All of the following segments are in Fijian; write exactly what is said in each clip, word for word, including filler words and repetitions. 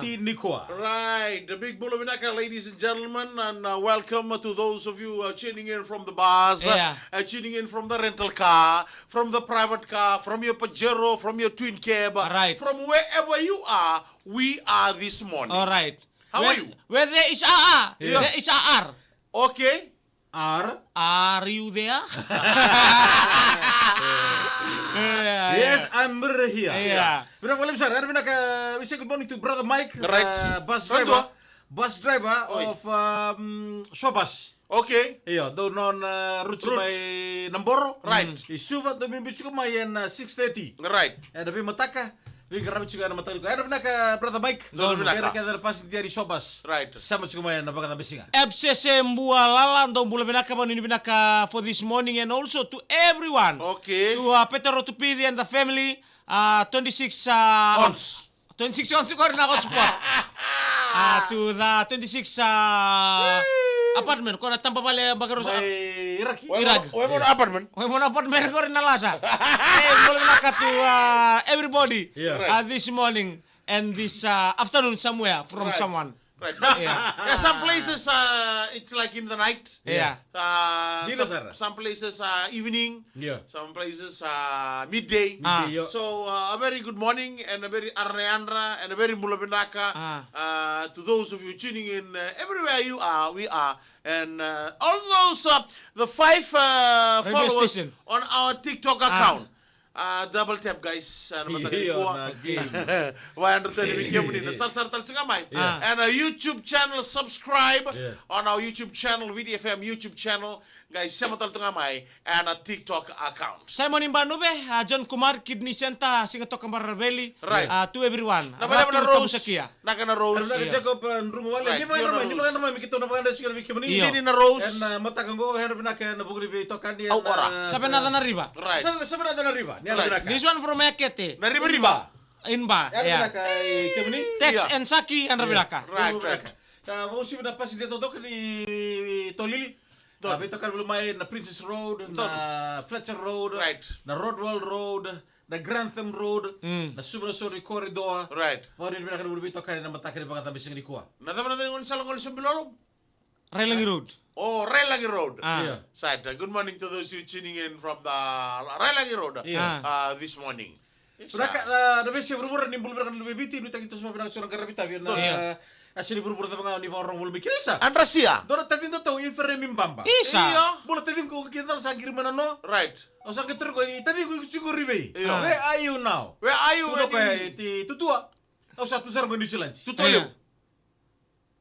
Ti nikua. Right, a big bula vinaka, ladies and gentlemen, and uh, welcome to those of you uh, tuning in from the bus, uh, Yeah. uh, tuning in from the rental car, from the private car, from your Pajero, from your twin cab, uh, Right. from wherever you are, we are this morning. All right. How are Where, you? where there is a R, Yeah. there is a R. Okay. Are? Are you there? Yeah, Yes, yeah. I'm right here. Yeah. Vinaka vakalevu sara, era vinaka, we say good morning to brother Mike, Right. uh, bus Right. driver, bus driver Oi. of um, Showbus. Okay. Io, dou na uh, route Route. mai Naboro. Right. Mm. I Suva, dou biubiu tiko mai ena uh, six thirty. Right. Ena veimataka, veiqaravi tiko ena mataka nikua. Era vinaka, brother Mike. Dou vinaka. Era kece na passenger ni Showbus. Right. Sema tiko mai ena vakacabesiga. F C C Bua Lala, dou bula vinaka, vanuinui vinaka for this morning and also to everyone. Okay. To uh, Petero Tupithi and the family, uh, twenty-six uh, Ons. twenty-six Ons qori na hotspot. Uh, to the twenty-six uh, apartment, ko na taba vale bakaros. Mai Iraki. Iraq. Wai mo na apartment. Wai mo na apartment qori na lasa. Hey, bula vinaka to uh, everybody Yeah. uh, this morning and this uh, afternoon somewhere from Right. someone. Right. Some, Yeah. yeah, some places uh, it's like in the night. Yeah. Uh, Dina some, sara. some places uh, evening. Yeah. Some places uh, midday. Ah. Midday, yeah. So uh, a very good morning and a very ara na yadra and a very bula vinaka Ah. uh, to those of you tuning in uh, everywhere you are, we are. And uh, all those, uh, the five uh, Radio followers station. on our TikTok Ah. account. Uh, double tap, guys. Ena mataka Io, nikua. na game. Vakayadrati yani vei kemuni na sarasara tale tiko ga mai. Yeah. And a YouTube channel, subscribe Yeah. on our YouTube channel, V T F M YouTube channel. Guys, sema tale tiko ga mai ena TikTok account. Simon Imbanuve, uh, John Kumar, Kidney Center, Sigatoka Mbarara Valley, Right. uh, to everyone. Na valeva na Ratu Rose. Tabusakia. Naka na Rose. Era vinaka Io. Jacob, uh, Drumu Wale. Right, Ni vakayadrati mai, ni vakayadrati mai, mi keitou na vakayadrati tiko vei kemuni. Io. Dina na Rose. Ena, uh, mataka qo, era vinaka ena vuku ni veitokani, Au ena, ora. uh, Savenata na riva. Right. Sa-, Savenata na riva. Ni era Right. vinaka. This one from Ekete. Na riva riva. Inba. Era Yeah. vinaka i kemuni. Tex Yeah. and Saki, era Yeah. vinaka. Right, Era right. vinaka. Uh, vakauasivi na passenger taucoko ni Tolili. Donu. Na veitokani voli mai na Princess Road, Donu. na Fletcher Road, Right. na Rodwell Road, na Grantham Road, Mm. na Suva na Sori Corridor. Right. Vanuinui vinaka na vuli veitokani ena mataka ni vakacabesiga nikua. Na cava na cava ni gaunisala qo ni Sabilolo? Railagi Road. Oh, Railagi Road. Ah. Yeah. Sata. Good morning to those you tuning in from the Railagi Road. Yeah. Ah. Uh, this morning. Isa. Vinaka, na, na veisiga vuravura ni bula vinaka na luve i Viti, nuitaki ni toso vinaka so na qaravi tavi, na, Donu. Yeah. a sega ni vuravura cava ga ni vakarorogo voli mai kina isa. Andrasia. Dua na taciqu tau Iferemi Baba. Isa. Io. Bula taciqu, kina cala sa qiri mai na no. Right. Au sa qai taroga ni taciqu, iko tiko i vei? Io. Where are you now? Where are you Tu when na koya you e ti Tutua. Au sa tu sara qo i New Zealand. Tutua Io. levu.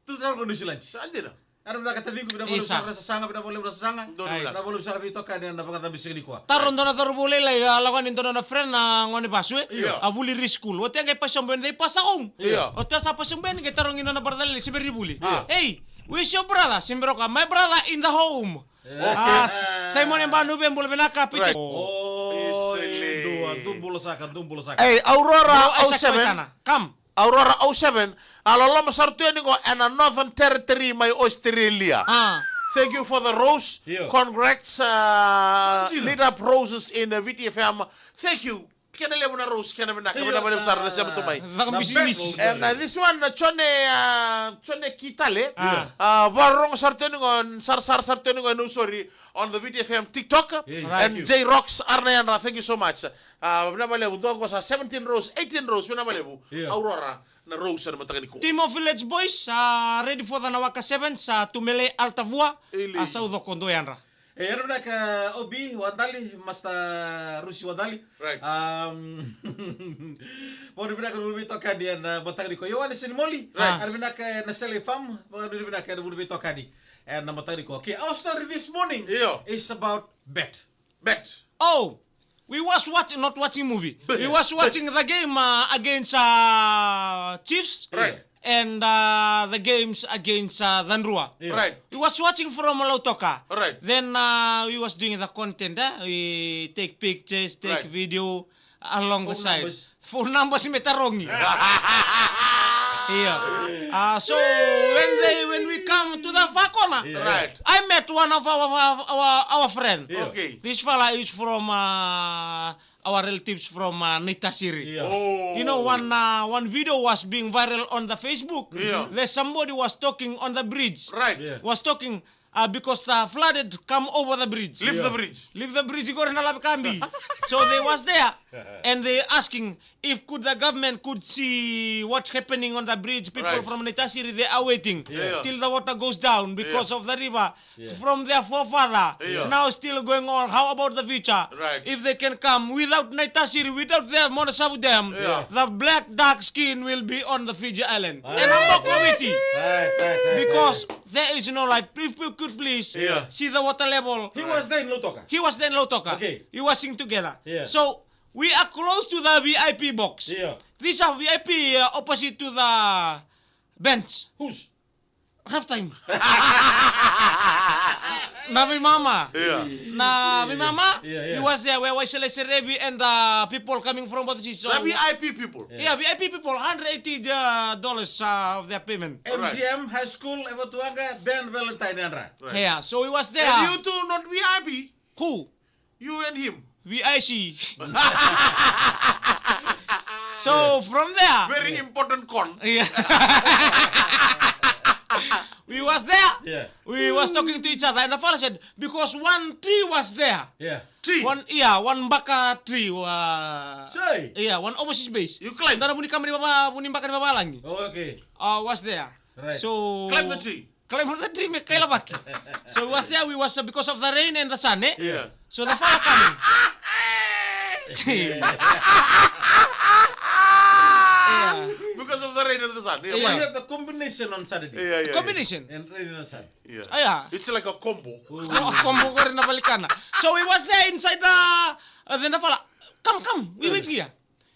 Tu sara qo i New Zealand. Sa dina. Era vinaka taciqu, vinaka vakalevu Isa. sara na sasaga, vinaka vakalevu na sasaga. Donu Ai. vinaka. Vinaka vakalevu sara veitokani ena vakacabesiga nikua. Taro dua na cauravou lailai, a, lako yani dua na friend na gone vasu e. Io. A vuli re school. Oti a qai pasi o Ben, they pass a home. Io. Oti a sa pasi o Ben, qai tarogi na nona brother lailai, se bera ni vuli. Ah. Hey, where's your brother? Se bera o koya, my brother in the home. Okay. Ah, Simon Imbanuve, bula vinaka, Piti. Right. Oh, Isele. dua, dua bula saka, dua bula saka. Hey, Aurora Bro, Isaac oh seven. Maitana. Come. Aurora oh seven, a loloma sara tu yani qo ena Northern Territory mai Australia. Ah. Thank you for the rose. Io. Congrats, uh, Sa dina. Lit up roses in uh, V T F M. Thank you. Kena levu na rose, kena vinaka, Io, vinaka levu sara na na sema tu mai. Caka na bisinisi. Bethel. And uh, this one, uh, Jone, uh, Jone Kitale. Ah. Uh, vakarorogo sara tu yani qo, sarasara sara tu yani qo, no sorry, on the V T F M TikTok. Io. Right. And J Rocks, ara na yadra, thank you so much. Ah, vinaka vakalevu, dua qo sa seventeen rows, eighteen rows, vinaka vakalevu. Io. Aurora, na rows ena mataka nikua. Team of Village Boys, ah, ready for the Nawaka Sevens, ah, Tumele Altavua, Ili. ah, Saucoko dua yadra. E, era vinaka Obi Wadali, Master Rusi Wadali. Right. Um, vakanuinui vinaka na vuli veitokani ena mataka nikua. Ioane Senimoli, Right. era vinaka ena Sele Farm, vakanuinui vinaka na vuli veitokani ena mataka nikua. Okay, our story this morning Io. is about bet. Bet. Oh, we was watching, not watching movie. We was watching the game uh, against uh, Chiefs Right. and uh, the games against uh, Codrua. Yeah. Right. We was watching from Lautoka. Right. Then uh, we was doing the content. Eh? We take pictures, take Right. video along the Phone side. numbers. Phone numbers me tarogi. Yeah. Uh, so when they when we come to the far corner, Yeah. Right. I met one of our our, our, our friend. Yeah. Okay. This fella is from uh, our relatives from, uh, Naitasiri. Yeah. Oh. You know, one, uh, one video was being viral on the Facebook. Yeah. There's somebody was talking on the bridge. Right. Yeah. Was talking, uh, because the flooded come over the bridge. Leave the, yeah, bridge. Leave the bridge, go na lavi kambi. So they was there, and they asking if could the government could see what's happening on the bridge. People, right, from Naitasiri, they are waiting, yeah, till the water goes down because, yeah, of the river. Yeah. From their forefather, yeah, now still going on. How about the future? Right. If they can come without Naitasiri, without their Monasavu Dam, yeah, the black dark skin will be on the Fiji Island. Right. And I'm not committee. Right, right, right, because, right, there is no life. If you could please, yeah, see the water level. He was there in Lautoka. He was there in Lautoka. Okay. He was sing together. Yeah. So we are close to the V I P box. Yeah. These are V I P, uh, opposite to the bench. Who's? Half time. Na veimama. Yeah. Na veimama. Yeah, yeah. He was there where Waisale Serevi and, uh, people coming from both seats. So, the V I P people. Yeah, V I P people, hundred eighty, uh, dollars, uh, of their payment. Right. M G M High School, Evatuaga, Ben Valentine, and right. Right. Yeah, so he was there. And you two not V I P? Who? You and him. V I C. So, yeah, from there. Very important con. Yeah. We was there. Yeah. We was talking to each other, and the fella said, because one tree was there. Yeah. Tree? One, yeah, one baka tree. Uh, sorry. Yeah, one overseas base. You climb? Dana vuni kamari baba, vuni baka ni baba langi. Oh, okay. Uh, was there. Right. So, climb the tree. Climb the tree me kailavaki. So we was there, we was, uh, because of the rain and the sun, eh? Yeah. So the fella coming. Yeah. Because of the rain and the sun. Yeah. So you have the combination on Saturday. Yeah, yeah, yeah. Combination. And rain and sun. Yeah. Ah, yeah. It's like a combo. Oh, combo kore na valikana. So we was there inside the, uh, then the fella, come, come, we wait here.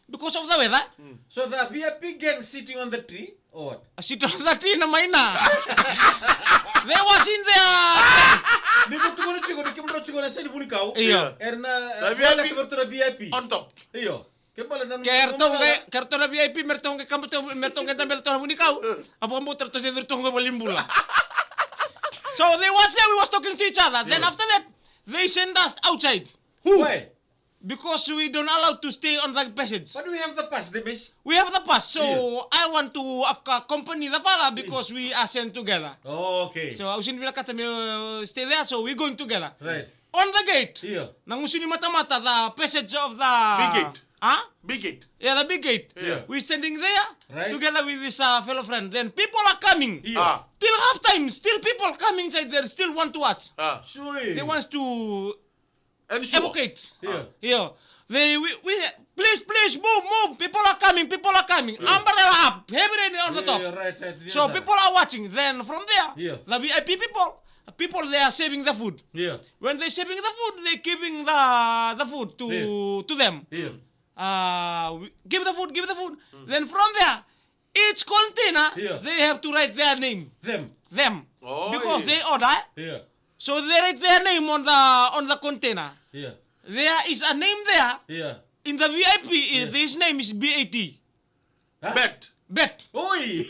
Because of the weather. Mm. So the V I P gang sitting on the tree, or what? Sit on the tree na maina. They was in there. Ni ko tukuna tiko, ni kemudra tiko na seni vunikau. Io. Era na, the V I P, kemudra V I P on top. Io. Kemudra na, kemudra V I P, me ratou qai kaba, me ratou qai dabe ratou na vunikau. Apo kambo ratou se ratou qai valenibula. So they was there, we was talking to each other. Then after that, they send us outside. Who? Why? Because we don't allow to stay on the passage. But we have the pass, the miss. We have the pass, so I want to ac-, accompany the fella because we are sent together. Oh, okay. So au sini vinakata me, uh, stay there, so we going together. Right. On the gate. Yeah. Na gusu ni matamata, the passage of the big gate. Huh? Big gate. Yeah, the big gate. Yeah. We standing there together with this, uh, fellow friend. Then people are coming. Yeah. Ah. Till half time, still people come inside there, still want to watch. Ah. Sure. They wants to And sure. Evocate. Yeah. Yeah. They, we, we, please, please, move, move. People are coming, people are coming. Yeah. Umbrella up, heavy rain on the top. Yeah, right, right. So people are watching. Then from there, the V I P people, people, they are saving the food. Yeah. When they saving the food, they giving the, the food to, to them. Yeah. Uh, we, give the food, give the food. Then from there, each container, they have to write their name. Them. Them. Oh, because they order, eh? Yeah. So they write their name on the, on the container. Yeah. There is a name there. Yeah. In the V I P, eh, his name is B A T. Huh? Bet. Bet. Oi.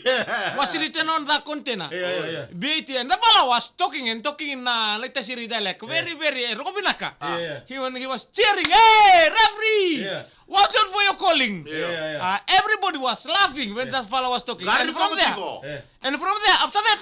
Was written on the container. Yeah, yeah, yeah. B A T. And the fellow was talking and talking in, uh, Naitasiri dialect. Very, very, eh, rokovinaka. Yeah, yeah. He, when he was cheering, "Hey, referee! Yeah. Watch out for your calling." Yeah, yeah, yeah. Uh, everybody was laughing when that fellow was talking. And from there, and from there, after that,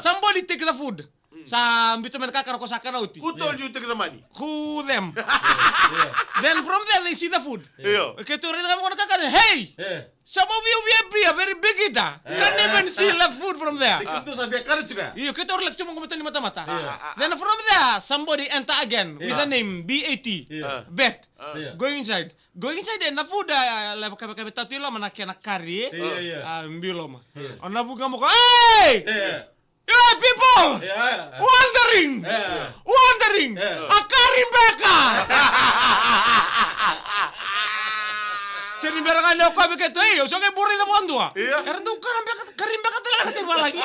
somebody take the food. Sa biuta mai na kakana ko sa kana oti. Who told you take the money? Who them? Yeah. Then from there they see the food. Yeah. Keitou raica mai na kakana, hey! Yeah. Some of you V I P are very big eater. Can't even see left food from there. Keitou sa via kana tiko ya. Io, keitou relax tiko mai na matamata. Yeah. Then from there, somebody enter again with the name B A T. Yeah. Bet. Yeah. Go inside. Go inside and the food, uh, leva kave kave tatu i loma na kena kari, eh? Yeah, yeah. Ah, biu loma. Yeah. O na vuqa moko, hey! Yeah. Hey, people! Yeah. Wondering! Yeah. Wondering! Yeah. A kari beka! Se ni bera ga ni o koya vei keitou, ei, au sa qai bau raica vakadua. Yeah. Era dau kana beka, kari beka tale ga na kai valagi.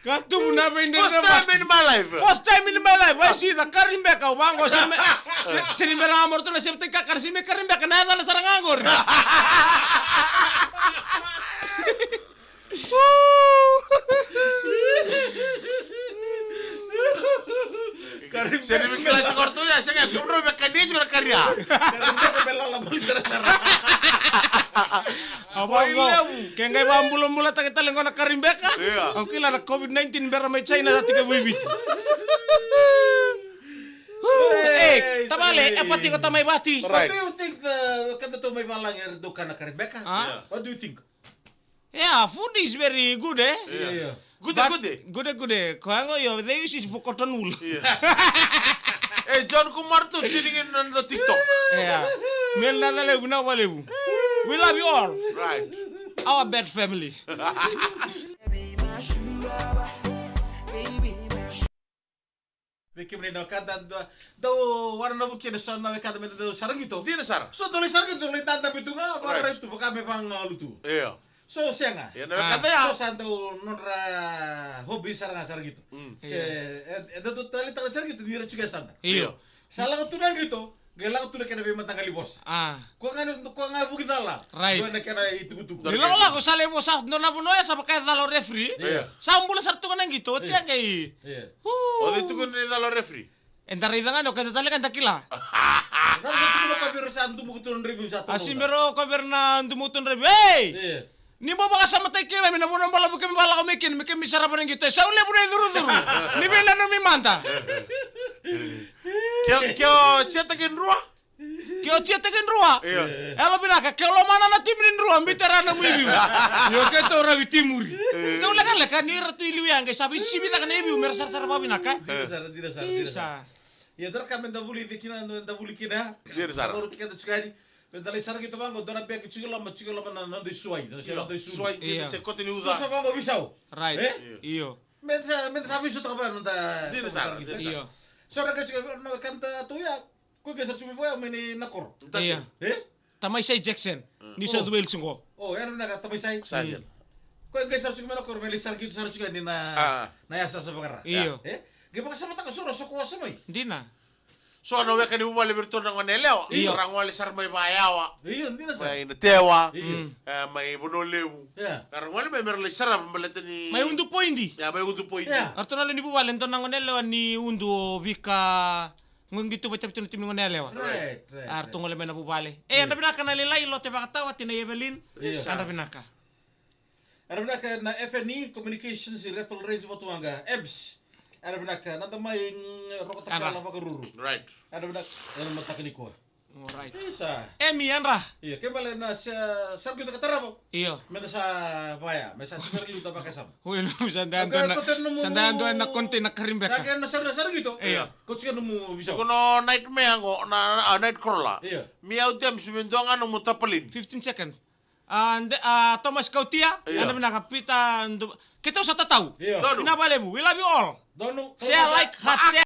Katubu na vei. First time in my life. First time in my life. I see the kari beka, au vaqo, se me, se, se ni bera ga mo ratou na same thing, kakana, se me kari beka, na yacana sara ga qori. Kari Sega ni kila tiko o ratou ya, sega, kemudrau me kania tiko na kari ya. Kari beka me lala voli sarasara. A vaqo, ke qai vabulabulataki tale qo na kari beka. Io. Au kila na covid nineteen bera mai China sa tiko e Viti. Ei, tavale, e pati ko tamai vati. Right. What do you think the, keda tou mai valagi era dau kana kari beka? A? What do you think? Yeah, food is very good, eh? Yeah. Good, but good, eh? Good, good, eh? Koya qo, io, they use it for cotton wool. Yeah. Hey, John Kumar tu tuning in on the TikTok. Yeah. Mel na levu, na levu. We love you all. Right. Our bad family. Vei kemuni na wekada, dau, dau wara na vuki na so na wekada me dau sara qito. Dina sara. So dau lai sara qito, lai dadabe tu ga, right, vakarai tu, vaka me vagalu tu. Io. So sega. Ia na wekada ya. So sa dau nodra hobby sara ga sara qito. Mm. Se, e, e dau taleitaka sara qito, ni ra tiko e sada. Io. Sa lako tu na qito, qai lako tu na kena veimataqali vosa. A. Koya ga, koya ga vuki cala. Right. Koya na kena itukutuku. Ni lakolako sa lai vosa, dua na vanua ya sa vaka e cala o referee. Io. Sa bula sara tu ga na qito, oti ya qai. Io. O cei tukuna ni cala o referee? Eda raica ga ni o keda tale ga da kila. Cala sa tukuna o koya vei ira sa dumuka tu na draivi sa tu. A si bera o koya vei ira na dumuka tu na draivi. Ei! Io. Ni bau vakasamataki keimami na vanua balavu keimami vakalako mai kina, me keimami sarava na qito. E sau levu na icurucuru. Ni veinanumi mada. Ke, ke o Jeta kei Drua? Ke o Jeta kei Drua? Io. Yalo vinaka, ke o lomana na timi ni Drua, biuta na nomu iviu. Io, keitou ravi timuri. Io. Keitou lekaleka, ni ra tu i liu ya qai sa veisivitaka na iviu, me ra sarasara vakavinaka. Dina sara, dina sara, dina sara. Isa. Ia, dua na ka me da vulica kina, da vuli kina. Dina sara. Vakaroti keda tiko yani. Me da lai sara qito vaqo, dua na beki tiko i loma, tiko i loma na, na noda isuai, na noda isu. Io, isuai, io, se kote ni uca. Sa vaqo veisau. Right. E? Io. Io. Me da sa, me da sa veisautaka vaqo na noda. Dina sara, dina sara. Io. So na ka tiko, na ka da tu ya. Ko qai sara tiko mai vaya mai na koro. Io. E? Tamaisai Jackson. Mm. Ni South Wales qo. O, era vinaka Tamaisai. Sergeant. Ko qai sara tiko mai na koro, me lai sara qito sara tiko ni na, na yasayasa vakara. Io. E? Qai vakasamataka so ra soqo sa mai. Dina. So na weka ni vuvale vei iratou na gone yalewa. Io. Ra gole sara mai vakayawa. Io, dina sara. Mai Natewa. Io. Mm. E, mai Vanua Levu. Ia. Era gole mai me ra lai sarava baleta ni. Mai Udu Poidi. Ia, mai Udu Poidi. Ia. Aratou na lewe ni vuvale, dua na gone yalewa ni Udu o Vika. Qo qito vakaitavi tu na timi ni gone yalewa. Right, right, right. Aratou gole mai na vuvale. E, yadra vinaka na lailai, Lote Vakatawa, tinai Evelyn. Io. Yadra vinaka. Yadra vinaka na F N E Communications i Raffle Range, Vatuwaqa. Ebs. Yadra vinaka na damai, mm, Roko Takala, Vakaruru. Right. Yadra vinaka, yadra mataka nikua. Alright. Isa. Emi, yadra. Io, ke bale na sa, sara qito ka tarava. Io. Me da sa vaya, me sa sara qito vakasama. Oi, no, sa da dua na, sa da dua na container kari beka. Sa ke na sara, sara qito. Io. Ko tiko nomu veisau. Ko na nightmare qo, na, na, a, night crawler. Io. Mi au tem, si me dua ga nomu tapalin. Fifteen seconds. A, de, a, Thomas Kautia, io, yadra vinaka Peter, ndu-, keitou sa tatau. Io. Donu. Vinaka vakalevu. We love you all. Donu. Share, like, heart, share.